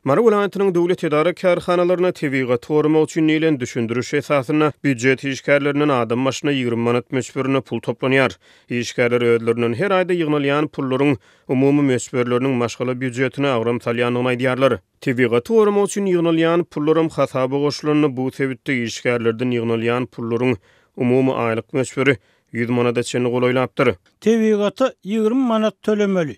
Mary welaýatynyň döwlet edara-kärhanalarynda tebigaty goramak üçin diýlen düşündiriş esasynda býujet işgärlerinden adam başyna 20 manat möçberinde pul toplanýar. Işgärler özlerinden her aýda ýygnalýan pullaryň umumy möçberleriniň maşgala býujetine agram salýandygyny aýdýarlar. Tebigaty goramak üçin ýygnalýan pullaram hasaba goşulanda bu sebitde işgärlerden ýygnalýan pullaryň umumy aýlyk möçberi 100 manada çenli golaýlapdyr. Tebigata 20 manat tölemeli.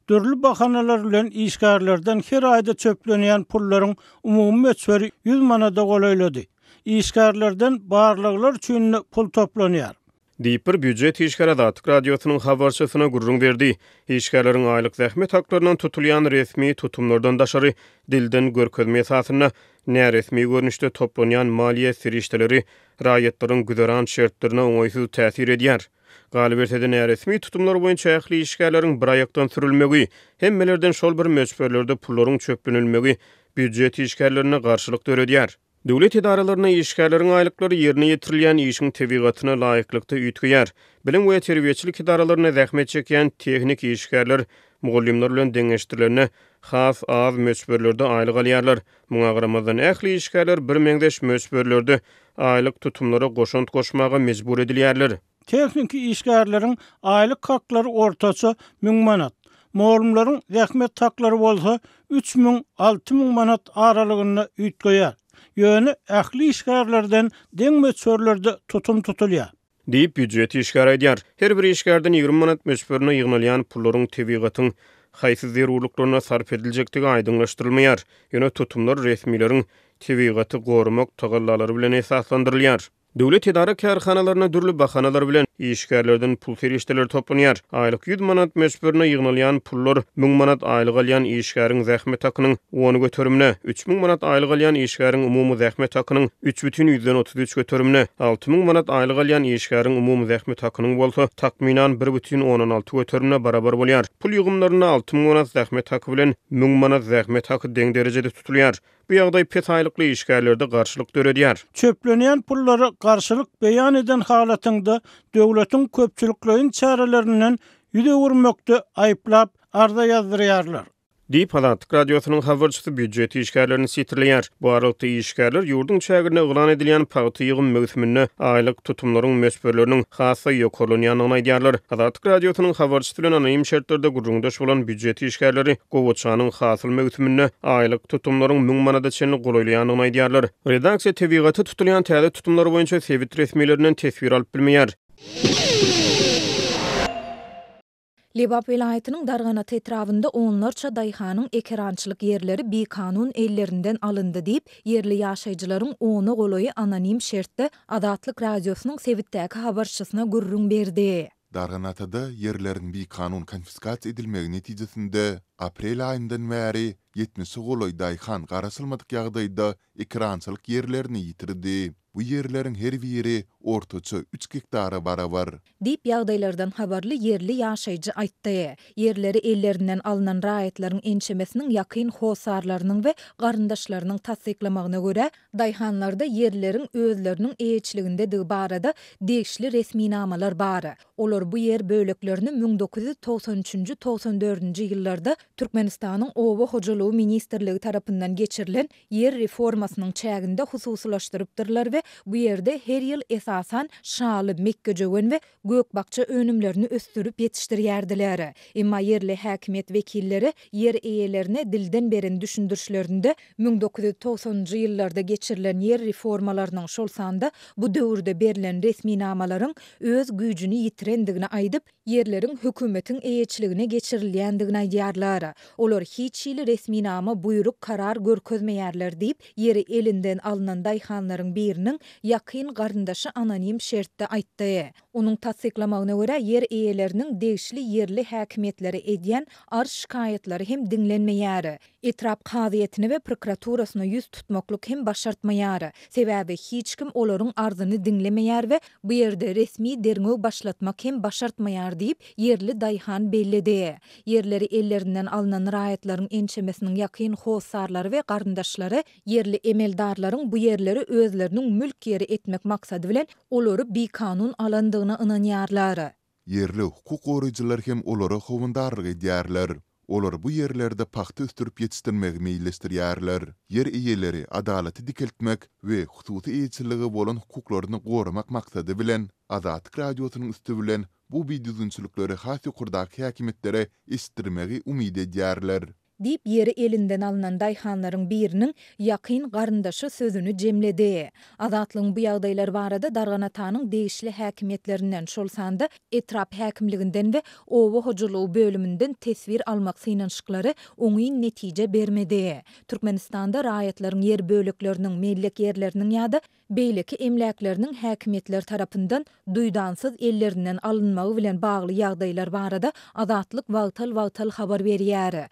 Dürli bahanalar bilen işgärlerden her aýda çöplenýän pullaryň umumy möçberi 100 manada golaýlady. Işgärlerden barlaglar üçin-de pul toplanýar. Diýip, bir býujet işgäri Azatlyk Radiosynyň habarçysyna gürrüň berdi. Işgärleriň aýlyk zähmet haklaryndan tutulýan resmi tutumlardan daşary, dilden görkezme esasynda, näresmi görnüşde toplanýan maliýe serişdeleri raýatlaryň güzeran şertlerine oňaýsyz täsir edýär. Galyberse-de, näresmi tutumlar boýunça ähli işgärleriň bir aýakdan sürülmegi, hemmelerden şol bir möçberlerde pullaryň çöplenilmegi býujet işgärlerinde garşylyk döredýär. Döwlet edaralarynda işgärleriň aýlyklary ýerine ýetirilýän işiň tebigatyna laýyklykda üýtgeýär. Bilim we terbiýeçilik edaralarynda zähmet çekýän tehniki işgärler mugallymlar bilen deňeşdirilende has az möçberlerde aýlyk alýarlar. Muňa garamazdan, ähli işgärler birmeňzeş möçberlerde aýlyk tutumlara goşant goşmaga mejbur edilýärler. Tehniki işgärleriň aýlyk haklary ortaça müň manat, mugallymlaryň zähmet haklary bolsa 3000, 6000 manat aralygynda üýtgeýär. Ýöne ähli işgärlerden deň möçberlerde tutum tutulýar. Diýip, býujet işgäri aýdýar. Her bir işgärden 20 manat möçberinde ýygnalýan pullaryň tebigatyň haýsy zerurlyklaryna sarp ediljekdigi aýdyňlaşdyrylmaýar. Ýöne tutumlar resmileriň tebigaty goramak tagallalary bilen esaslandyrylýar. Döwlet edara-kärhanalarynda dürli bahanalar bilen, işgärlerden pul serişdeleri toplanýar. Aýlyk 100 manat möçberinde ýygnalýan pullar 1000 manat aýlyk alýan işgäriň zähmet hakynyň on göterimine, 3000 manat aýlyk alýan işgäriň umumy zähmet hakynyň üç bütin ýüzden 33 göterimine, 6000 manat aýlyk alýan işgäriň umumy zähmet hakynyň bolsa, takmynan, bir bütin ondan alty göterimine barabar bolýar. Pul ýygymlarynda 6000 manat zähmet haky bilen 1000 manat zähmet haky deň derejede tutulýar. Bu ýagdaý pes aýlykly işgärlerde garşylyk döredýär. Çöplenýän pullara garşylyk beýan eden halatyňda döwletiň köpçülikleýin çärelerinden ýüz öwürmekde aýyplap arza ýazdyrýarlar. Diýip, Azatlyk Radiosynyň habarçysy býujet işgärlerini sitirleýär. Bu aralykda, işgärler ýurduň çäginde yglan edilýän pagta ýygym möwsüminde aýlyk tutumlaryň möçberleriniň has-da ýokarlanýandygyny aýdýarlar. Azatlyk Radiosynyň habarçysy bilen anonim şertlerde gürrüňdeş bolan býujet işgärleri gowaçanyň hasyl möwsüminde aýlyk tutumlaryň müň manada çenli golaýlaýandygyny aýdýarlar. Redaksiýa tebigata tutulýan täze tutumlar boýunça sebit resmilerinden teswir alyp bilmeýär. Lebap welaýatynyň Darganata etrabynda onlarça daýhanyň ekerançylyk ýerleri bikanun ellerinden alyndy diýip, ýerli ýaşaýjylaryň ona golaýy anonim şertde Azatlyk Radiosynyň sebitdäki habarçysyna gürrüň berdi. Darganatada ýerleriň bikanun konfiskasiýa edilmegi netijesinde, aprel aýyndan bäri ýetmişe golaý daýhan garaşylmadyk ýagdaýda ekerançylyk ýerlerini ýitirdi. Bu ýerleriň her biri ortaça üç gektara barabar. Diýip, ýagdaýlardan habarly ýerli ýaşaýjy aýtdy. Ýerleri ellerinden alnan raýatlaryň ençemesiniň ýakyn hossarlarynyň we garyndaşlarynyň tassyklamagyna görä, Daýhanlarda ýerleriň özleriniň eýeçiligindedigi barada degişli resminamalar bar. Olar bu ýer böleklerini 1993 üçünji, 94 nji ýyllarda Türkmenistanyň Oba hojalygy ministrligi tarapyndan geçirilen ýer reformasynyň çäginde hususylaşdyrypdyrlar we bu ýerde her ýyl esasan şaly, mekgejöwen we gök-bakja önümlerini ösdürip ýetişdirýärdiler. Emma ýerli häkimiýet wekilleri ýer eýelerine dilden beren düşündirişlerinde 1990-njy ýyllarda geçirilen ýer reformalarynyň, şol sanda bu döwürde berlen resminamalaryň öz güýjüni ýitirendigini aýdyp, ýerleriň hökümetiň eýeçiligine geçirilýändigini aýdýarlar. Olar hiç hili resminama, buýruk, karar görkezmeýärler diýip, ýeri elinden alnan daýhanlaryň biriniň ýakyn garyndaşy anonim şertde aýtdy. Onuň tassyklamagyna görä, ýer eýeleriniň degişli ýerli häkimiýetlere edýän arz-şikaýatlary hem diňlenmeýär. Etrap kazyýetine we prokuraturasyna ýüz tutmaklyk hem başartmaýar. Sebäbi hiç kim olaryň arzyny diňlemeýär we bu ýerde resmi derňew başlatmak hem başartmaýar diýip, ýerli daýhan belledi. Ýerleri ellerinden alnan raýatlaryň ençemesiniň ýakyn hossarlary we garyndaşlary ýerli emeldarlaryň bu ýerleri özleriniň mülk ýeri etmek maksady bilen olary bikanun alandygyna ynanýarlar. Ýerli hukuk goraýjylar hem olara howandarlyk edýärler. Olar bu ýerlerde pagta ösdürip ýetişdirmegi meýilleşdirýärler. Ýer eýeleri adalaty dikeltmek we hususy eýeçilige bolan hukuklaryny goramak maksady bilen, Azatlyk Radiosynyň üsti bilen bu bidüzgünçilikleri has ýokardaky häkimiýetlere eşitdirmegi umyt edýärler. Diýip, ýeri elinden alnan daýhanlaryň biriniň ýakyn garyndaşy sözüni jemledi. Azatlygyň bu ýagdaýlar barada Darganatanyň degişli häkimiýetlerinden, şol sanda etrap häkimliginden we oba hojalygy bölüminden teswir almak synanyşyklary oňyn netije bermedi. Türkmenistanda raýatlaryň ýer bölekleriniň, mellek ýerleriniň ýa-da beýleki emläkleriniň häkimiýetler tarapyndan duýdansyz ellerinden alynmagy bilen bagly ýagdaýlar barada Azatlyk wagtal-wagtal habar berýär.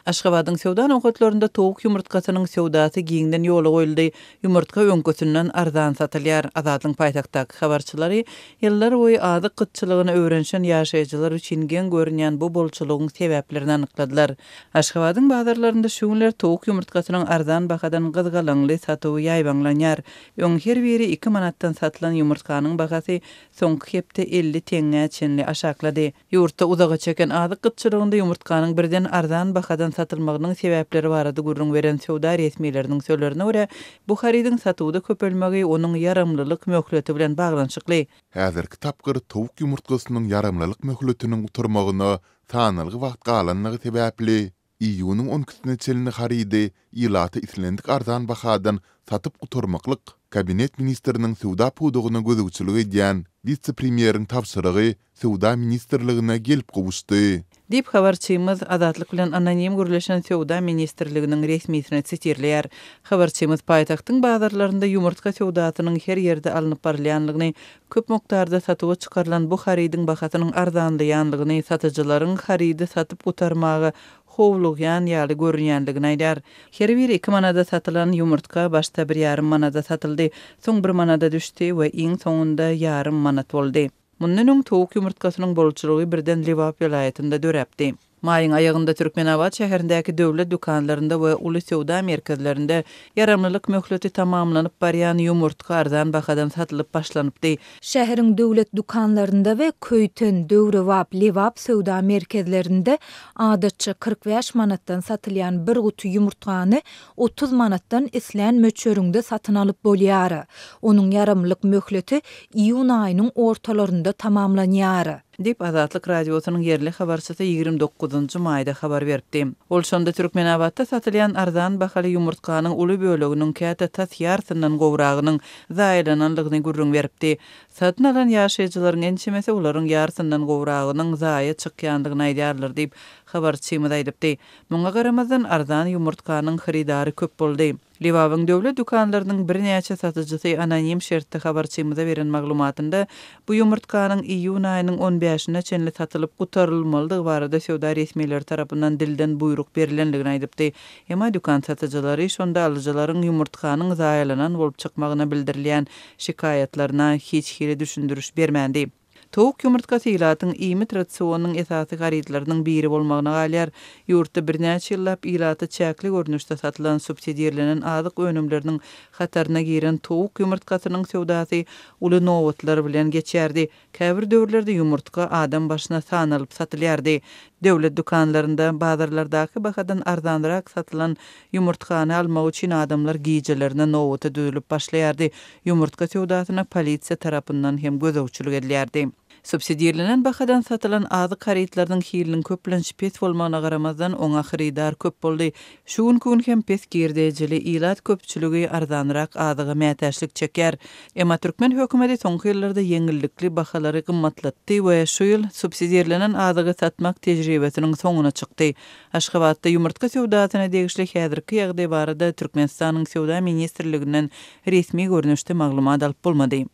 Aşgabadyň söwda nokatlarynda towuk ýumurtgasynyň söwdasy giňden ýola goýuldy. Ýumurtga öňküsinden arzan satylýar. Azatlygyň paýtagtdaky habarçylary ýyllar boýy azyk gytçylygyna öwrenişen ýaşaýjylar üçin geň görünýän bu bolçulygyň sebäplerini anykladylar. Aşgabadyň bazarlarynda şu günler towuk ýumurtgasynyň arzan bahadan gyzgalaňly satuwy ýaýbaňlanýar. Öň her biri iki manatdan satylan ýumurtganyň bahasy soňky hepde 50 teňňä çenli aşaklady. Ýurtda uzaga çeken azyk gytçylygynda ýumurtganyň birden arzan bahadan satylmagynyň sebäpleri barada gürrüň beren söwda resmileriniň sözlerine görä, bu harydyň satuwda köpelmegi onuň ýaramlylyk möhleti bilen baglanyşykly. Häzirki tapgyr towuk ýumurtgasynyň ýaramlylyk möhletiniň gutarmagyna sanalgy wagt galanlygy sebäpli, iýunyň on ikisine çenli harydy ilata islendik arzan bahadan satyp gutarmaklyk Kabinet ministriniň söwda pudagyna gözegçilik edýän wise-premýeriň tabşyrygy Söwda ministrligine gelip gowuşdy. Diýip, habarçymyz Azatlyk bilen anonim gürleşen Söwda ministrliginiň resmisini sitirleýär. Habarçymyz paýtagtyň bazarlarynda ýumurtga söwdasynyň her ýerde alnyp barylýanlygyny, Köp mukdarda satuwa çykarylan bu harydyň bahasynyň arzanlaýanlygyny, satyjylaryň harydy satyp gutarmaga howlugýan ýaly görünýänligini aýdýar. Her biri iki manada satylan ýumurtga başda bir ýarym manada satyldy, soň bir manada düşdi we iň soňunda ýarym manat boldy. Mundan öň towuk ýumurtgasynyň bolçulygy birden Lebap welaýatynda döräpdi. Maýyň aýagynda Türkmenabat şäherindäki döwlet dükanlarynda we uly söwda merkezlerinde ýaramlylyk möhleti tamamlanyp barýan ýumurtga arzan bahadan satylyp başlanypdy. Şäheriň döwlet dükanlarynda we Köýten, Döwrebap, Lebap söwda merkezlerinde adatça 45 manatdan satylýan bir guty ýumurtgany 30 manatdan islän möçberiňde satyn alyp bolýar. Onuň ýaramlylyk möhleti iýun aýynyň ortalarynda tamamlanýar. Diýip, Azatlyk Radiosynyň ýerli habarçysy 29 maýda habar beripdi. Ol şonda Türkmenabatda satylýan arzan bahaly ýumurtganyň uly böleginiň, käte tas ýarsyndan gowragynyň zaýalanandygyny gürrüň beripdi. Satyn alan ýaşaýjylaryň ençemesi olaryň ýarsyndan gowragynyň zaýa çykýandygyny aýdýarlar diýip, habarçymyz aýdypdy. Muňa garamazdan, arzan ýumurtganyň hyrydary köp boldy. Lebabyň döwlet dükanlarynyň birnäçe satyjysy anonim şertde habarçymyza beren maglumatynda bu ýumurtganyň iýun aýynyň on bäşine çenli satylyp gutarylmalydygy barada söwda resmileri tarapyndan dilden buýruk berlendigini aýdypdy. Emma dükan satyjylary şonda alyjylaryň ýumurtganyň zaýalanan bolup çykmagyna bildirilýän şikaýatlaryna hiç hili düşündiriş bermändi. Towuk ýumurtgasy ilatyň iýmit rasionynyň esasy harytlarynyň biri bolmagyna galýar. Ýurtda birnäçe ýyllap ilata çäkli görnüşde satylan subsidirlenen azyk önümleriniň hataryna giren towuk ýumurtgasynyň söwdasy uly nobatlar bilen geçýärdi. Käbir döwürlerde ýumurtga adam başyna sanalyp satylýardy. Döwlet dükanlarynda bazarlardaky bahadan arzanrak satylan Ýumurtgany almak üçin adamlar gijelerine nobata düzülip başlaýardy. Ýumurtga söwdasyna polisiýa tarapyndan hem gözegçilik edilýärdi. Subsidirlenen bahadan satylan azyk harytlarynyň hiliniň köplenç pes bolmagyna garamazdan, oňa hyrydar köp boldy. Şu günki gün hem pes girdejili ilat köpçüligi arzanrak azyga mätäçlik çekýär. Emma türkmen hökümeti soňky ýyllarda ýeňillikli bahalary gymmatlatdy we şu ýyl subsidirlenen azygy satmak tejribesiniň soňuna çykdy. Aşgabatda ýumurtga söwdasyna degişli häzirki ýagdaý barada Türkmenistanyň Söwda ministrliginden resmi görnüşde maglumat alyp bolmady.